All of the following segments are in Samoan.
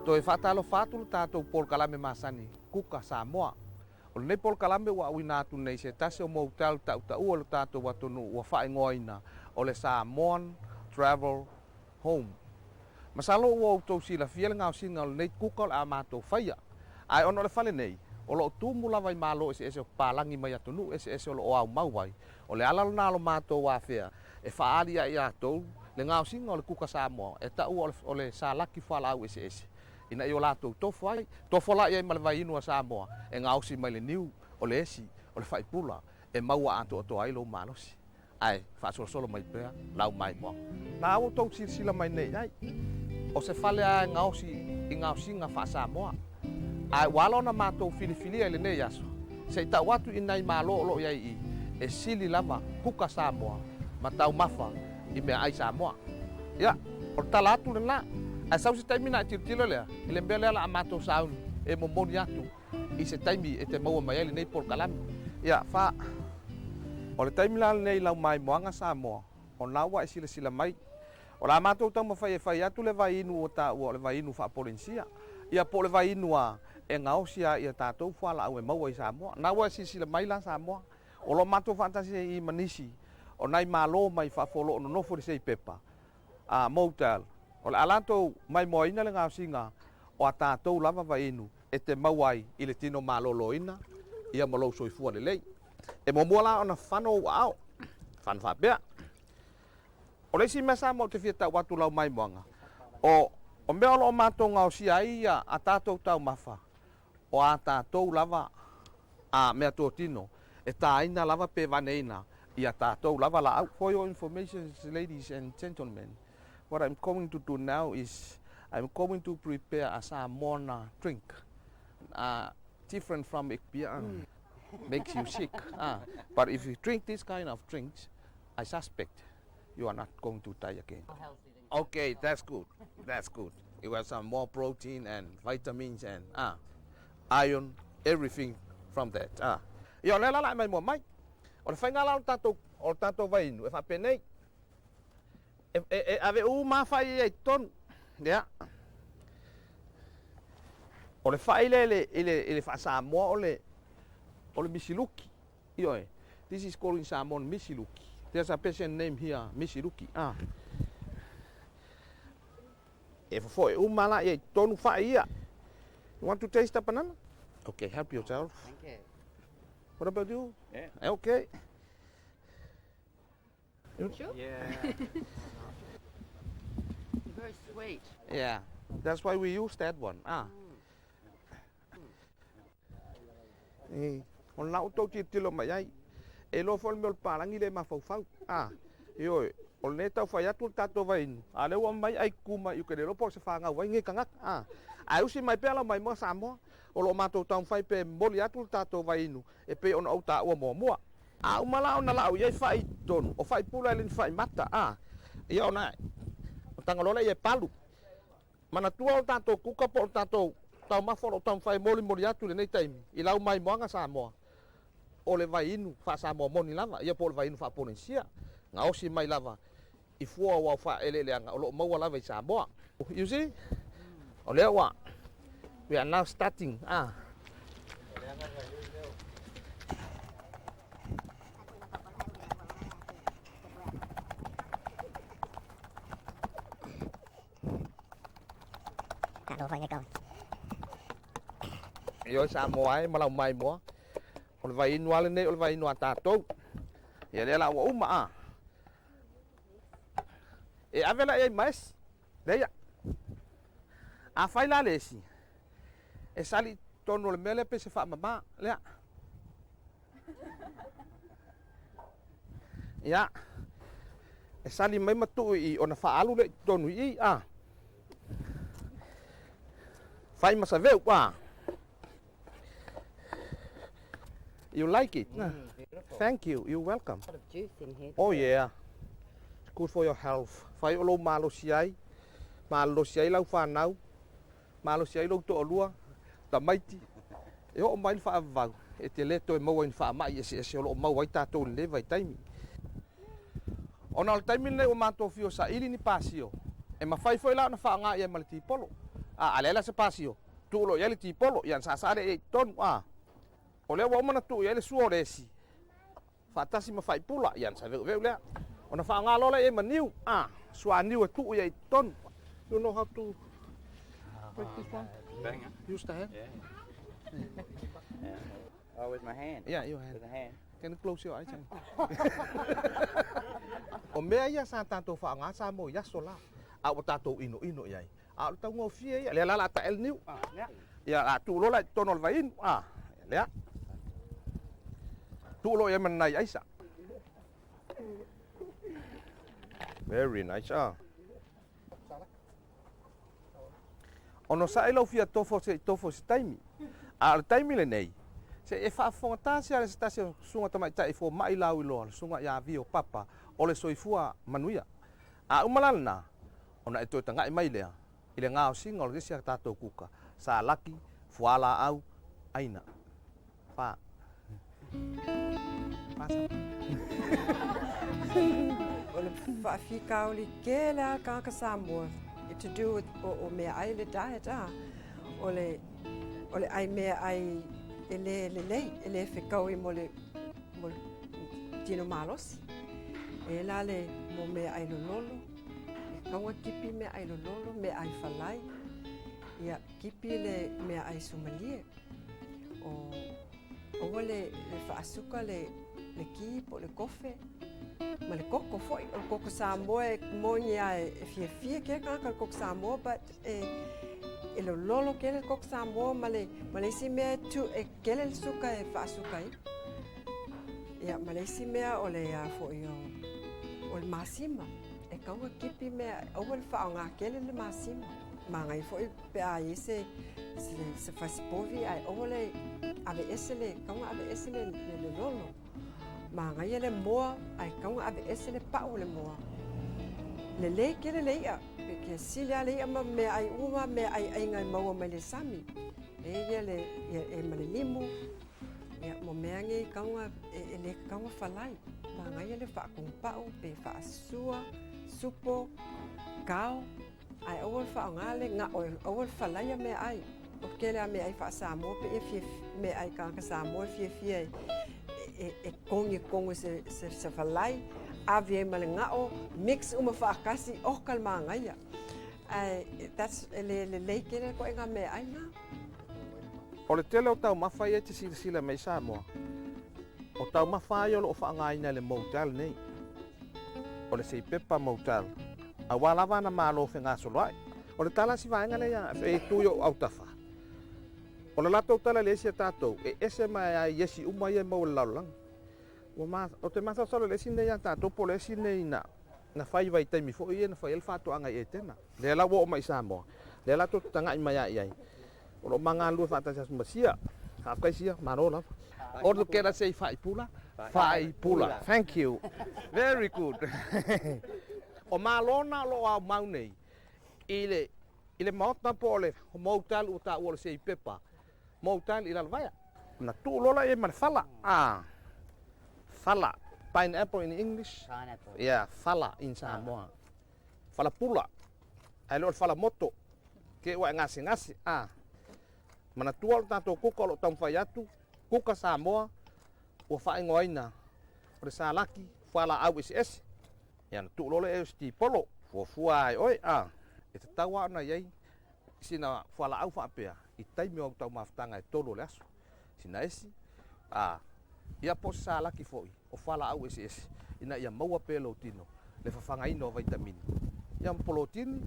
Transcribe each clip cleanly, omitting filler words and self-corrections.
Toe faatalofa atu le tatou polokalame masani Kuka Samoa. O lenei polokalame ua auina atu nei se tasi o motel tautaua o le tatou atunuu ua faaigoaina o le Samoan Travel Home. Masalo ua outou silafia le gaosiga o lenei kuka o le a matou faia. Ae ona o le fale nei, o lo o tumu lava i malo eseese o papalagi mai atunuu eseese o lo o aumau ai, o le ala lena o lo matou afea e faaali ia i atou le gaosiga o le kuka Samoa e taua o le salaki fualaau eseese ina ia o latou tofo ai. Tofo la i ai ma le vaiinu a Samoa e gaosi mai le niu, o le esi, o le faipula e maua atoatoa ai lou malosi. Ae faasolosolo mai pea lau maimoaga. Na ua outou silasila mai nei i ai, o se fale lava e gaosi i gaosiga faa-Samoa. Ae ua ala ona matou filifilia i lenei aso, se i tau atu i nai malo o lo o i ai i i, e sili lava kuka Samoa ma taumafa i meaai Samoa. Ia, o le tala atu lena. Ae sau se taimi ona e tilotilo lea i le mea lea o le a matou sauni e momoli atu i se taimi e te maua mai ai lenei polokalame. Ia, fa. O le taimi la lenei i lau maimoaga Samoa, o lena ua e silasila mai. O le a matou taumafai e fai atu le vaiinu ua taua o le vaiinu faapolenisia, ia po o le vaiinu a e gaosi a ia tatou fualaau e maua i Samoa. Na ua e silasila mai la Samoa, o lo o matou faatasi ai i i ma nisi o nai malo mai fafo o lo o nonofo i le seipepa a Motel, o le a latou maimoaina le gaosiga o a tatou lava vaiinu e te maua ai i le tino maloloina ia ma lou soifua lelei. E muamua la ona fano ou aao, fano faapea. O le isi mea Samoa ou te fia tau atu lau maimoaga, o o mea o lo o matou gaosia ai ia a tatou taumafa, o a tatou lava a meatotino e tāina lava pe vaneina ia tatou lava laau. For your information ladies and gentlemen, what I'm going to do now is I'm going to prepare a Samoan drink different from beer makes you sick but if you drink this kind of drinks I suspect you are not going to die again. Okay, that's good. That's good. You have some more protein and vitamins and iron, everything from that. Ia, o lea la la e maimoa mai. O le faiga la o le tatou, o le tatou vaiinu e faapenei. E, e, e ave uma lava fai ia i totonu. Ia. O le fai lea i le, i le, i le faa-Samoa o le, o le misiluki. Ioe. This is called in Samoan misiluki. There's a person named here Misiluki. Ah. E fofoe uma la ia i totonu fai ia. You want to taste the banana? Okay, help yourself. Thank you. What about you? Yeah. Okay. Sure. Yeah. Very sweet. Yeah. That's why we use that one. Ah. Eh, o lena ua tou tilotilo mai ai. E iloa foi le mea o le palagi le mafaufau. Ah, ioe, o lenei e tau fai atu le tatou vainu, a o lea ua aumai ai ku mai uka, le iloa po o se fagau ai nei tagata. Ah, ae usi mai pea lau maimoa Samoa, o lo o matou taumafai pe momoli atu le tatou vainu e pei ona ou taua muamua. A uma la ona lau i ai fai i totonu, o fai pula e le ni fai mata, ah, ia ona o Tagaloa lea ia e palu. Manatua o le tatou kuka po o le tatou taumafa o lo o taumafai e molimoli atu i lenei taimi i lau maimoaga Samoa, o le vaiinu faa-Samoa moni lava, ia po o le vaiinu faa-Polenisia, gaosi mai lava i fua o au faaeleeleaga o lo o maua lava i Samoa. You see? O lea ua, we are now starting, ah. Ioe Samoa e ma lau maimoa, o le vaiinu lava lenei o le vaiinu a tatou. Ia lea la ua uma a. E ave la i ai ma esi. Lea ia. Afai la le esi, e sali i totonu o le mea lea pe se faamama lea. Ia, e sali mai ma tuu i i ona faaalu lea i totonu i i, a. Fai ma saveu, a. You like it? Beautiful. Thank you. You're welcome. A lot of juice in here. Oh yeah. It's good for your health. Fai o lou malosi ai, malolosi ai lau whanau, malosi ai lou toalua, tamaiti. E oo mai le faavavau, e te le toe maua i ni faamai eseese o lo o maua ai tatou i lenei vaitaimi. Ona o le taimi lenei ua matou fio saili ni pasio, e mafai foi la ona faaaoga i ai ma le tipolo. A, a leai la se pasio, tuu loa i ai le tipolo, ia ona saasaa lea i ai i totonu, a. O lea ua uma ona tuu i ai le sua o le esi, faatasi ma faipula, ia ona saveuveu lea. Ona faaaoga loa lea i ai ma niu, a, suaniu e tuu i ai i totonu. You know how to break this one? Bang, huh? Use the hand? Yeah. Yeah. Oh, with my hand. Yeah, your hand. With the hand. Can you close your eyes? O mea ia sa tatou faaaoga Samoa i aso la, a ua tatou inoino i ai. A o le taugofie ia, lea la o le a tae le niu. Ia, o le a tuu loa la i totonu o le vaiinu, a, lea. Tuu loa i ai ma nai aisa. Very nice, a. Onosai lou fia tofo se i tofo i se taimi. A o le taimi lenei, se i e faafofogatā se ale se tasi o susuga tamaitai fomai lauiloa, le Susuga ia Vio Papa o le Soifua Manuia. A uma la lena, ona e toe taga'i mai lea i le gaosiga o le isi a tatou kuka, salaki, fualaau, aina. Fa. Fa sa. O le faafitauli tele lava le tagata Samoa to do with o meaai le diet a. O le o le ai meaai e le lelei, e le fetaui mo le mo le tino malosi. E la le mo meaai lololo, e tatau ona tipi meaai lololo, meaai falai, ia tipi le meaai sumalie. O aua le faasuka le le ki po o le kofe ma le koko foi. O le koko Samoa e moni lava e fiafia tele tagata i le koko Samoa but e e lololo tele le koko Samoa ma le ma le isi mea e tu e tele le suka e faasuka ai. Ia ma le isi mea o le a foi o o le masima. E tatau ona tipi mea aua le faaaoga tele le masima. Manaia foi pe a i ai se se fasipovi ae aua le aveese le tatau ona aveese le lololo. Manaia le moa ae tatau ona aveese le pau o le moa. Lelei tele le i'a, pe sili lava le i'a ma meaai uma meaai aiga e maua mai le sami. E ia le ia e ma le limu, ia mo mea nei tatau ona e le tatau ona falai. Manaia le faatogapau pe faasua, supo, kao, ae aua le faaaoga le ga'o aua le falaia meaai. O le tele lava o meaai faa-Samoa pe ia fiafia meaai tagata Samoa e fiafia e e togi i totonu o se falai, ave ai ma le ga'o, mix uma faatasi, oka le manaia. Ae that's e le lelei tele le ituaiga meaai lena. O le tele o taumafa ia e te silasila mai i Samoa, o taumafa lava ia o lo o faaaogaina e le motel nei, o le Seipepa Motel, aua lava ana malo fegasoloai. O le tala a si vaega lea e tu i ou autafa, o le latou tala e leai si a tatou, e ese mai lava i esi uma ia e maua i le lalolagi. Ua ma, ou te masalosalo i le isi lenei ia tatou po o le isi lenei na, na fai i vaitaimi foi ia na fai ai le faatoaga i Etena. Lea la ua oo mai i Samoa, lea la tou te taga'i mai lava i ai. O lo o ma galulue faatasi ma Sia. Faafetai Sia, malo lava. All together say Faipula, Faipula. Thank you. Very good. O malo na o lo o aumau nei i le i le maota po o le motel ua taua o le Seipepa Motel i Lalovaea. Na tuu loa la i ai ma le fala. Ah. Fala. Pineapple in English. Pineapple. Yeah, fala in Samoa. Fala pula. Ae le o le fala moto. Ke ua e gasegase. Ah. Manatua o le tatou kuka o lo o taumafai atu, kuka Samoa ua faaigoaina o le salaki fualaau eseese. Ia ona tuu loa lea i ai o se tipolo, fuafua ai oe, a. E tatau lava ona i ai sina fualaau faapea i taimi o au taumafataga e tolu o le aso. Sina esi, a, ia po o se salaki foi o fualaau eseese ina ia maua pea e lou tino le fafagaina o vaitamini, ia ma polotini,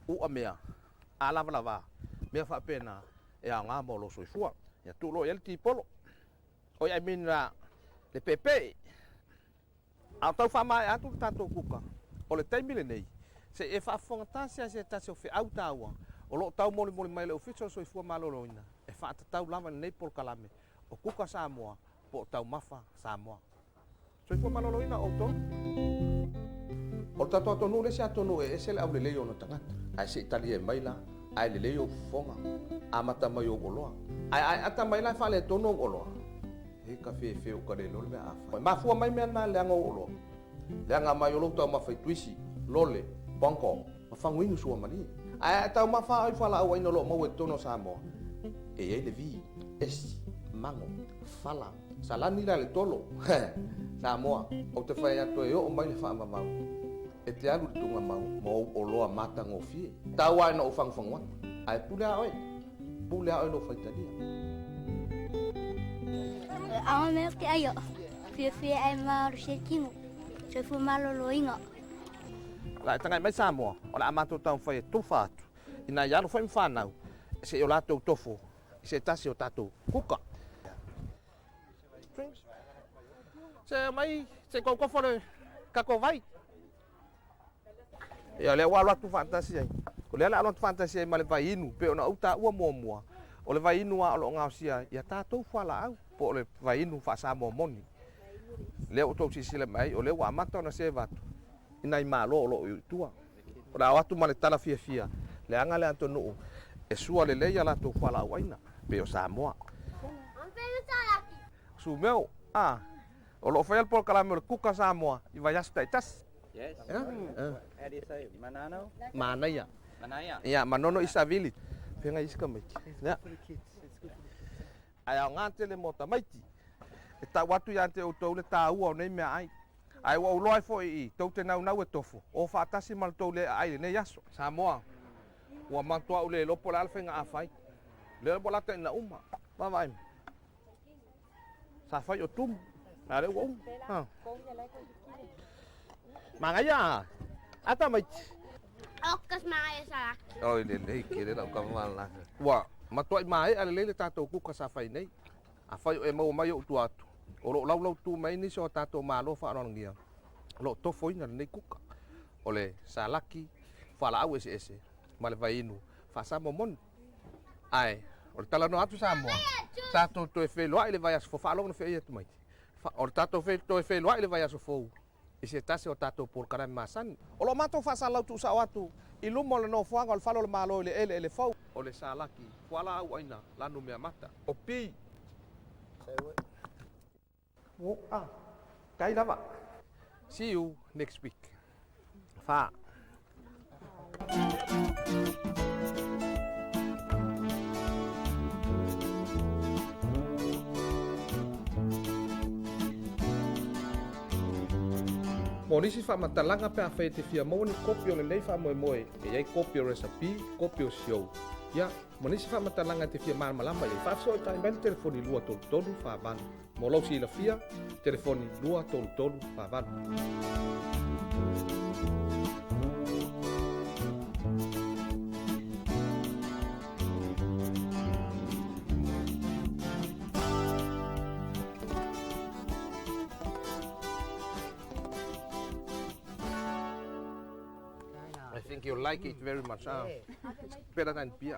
u'a mea, a lavalava, mea faapena e aoga mo lou soifua. Ia tuu loa i ai le tipolo. Oi I mean le peepee. A o tau faamaea atu le tatou kuka, o le taimi lenei, se i e faafofoga tasi lava i se tasi o feau taua o lo o taumolimoli mai e le Ofisa o le Soifua Maloloina e faatatau lava i lenei polokalame o Kuka Samoa po o Taumafa Samoa. Soifua Maloloina o outou. O le tatou atunuu le isi atunuu e ese le aulelei o ona tagata. Ae se i talie mai la, ae lelei ou fofoga, amata mai ou oloa. Ae a e ata mai la e faaletonu ou oloa, he ka fefe u ka le iloa le mea a fai. E mafua mai mea na le leaga o ou oloa, leaga mai o lou taumafa i tuisi, lole, bongo, ma faguinu suamalie. Ae a e taumafa lava oe i fualaau aina o lo o maua i totonu o Samoa, e i ai le vi, esi, mago, fala, salani la le tolo. Samoa, ou te fai atu e oo mai le faavavau, e te alu i le tugamau ma ou oloa matagofie. Tau lava ina ou fagufagu atu, ae pule lava oe, pule lava oe i lou faitalia. Aoga mea ou te ai o. Fiafia ai ma alu kino. Soifua maloloina. La e tagai mai Samoa, o le a matou taumafai e tofa atu i nai alo foi ma fanau se i o latou tofo i se tasi o tatou kuka. Se omai se i tou tofo le tatou vai. Ia o lea ua alo atu faatasi ai. O lea o le a alo atu faatasi ai ma le vaiinu pei ona ou taua muamua, o le vaiinu lava o lo o gaosia i a tatou fualaau po o le vaiinu faa-Samoa moni. Lea ua outou silasila mai ai, o lea ua amata ona seva atu i nai malo o lo o i tua. O le a o atu ma le tala fiafia, leaga le atunuu e sua lelei a latou fualaau aina, pei o Samoa. Sumeo, a, o lo o faia le polokalame o le Kuka Samoa i vaiaso taitasi. Yes. How do you say it? Manano? Manaia. Manaia. Ia, Manono Isa Village. Feagai isi tamaiti. Ia. Ae aoga tele mo tamaiti. E tau atu ia te outou le taua o nei meaai. Ae ua ou iloa ai foi i i, tou te naunau e tofo, o faatasi ma le tou le aai i lenei aso. Samoa, ua matuā ou le iloa po o le a le faiga a fai. Lea ua lata ina uma. Vaavaai mai. Sa fai o tumu, a o lea ua uma. Ha. Manaia a? A tamaiti. Okas manaia salaki. Oi lelei tele lau tama malala. Ua matuai maea lelei le tatou kuka sa fai nei. Afai o e maua mai ou tua atu, o lo o laulautu mai nisi o tatou malo faaaloalogia o lo o tofoina lenei kuka. O le salaki, fualaau eseese ma le vaiinu faa-Samoa moni. Ae o le talanoa atu Samoa, tatou toe feiloai i le vaiaso fou, faalogo na feoi atu mai. O le tatou toe feiloai i le vaiaso fou i se tasi o tatou polokalame masani. O lo o matou faasalalau tuusao atu i luma o le nofoaga o le Fale o le Malo i le eleele fou. O le salaki, fualaau aina, lanu meamata. O pi. Ua kai lava. See you next week. Fa. Mo nisi faamatalaga pe afai e te fia maua ni kopi o lenei faamoemoe, e i ai kopi o recipe, kopi o show, ia, ma nisi faamatalaga e te fia malamalama i ai, faafesootai mai le telefoni 2 3 4 8. Mo lou silafia, telefoni 2 3 3 4 8. I think you'll like it very much. It's better than beer.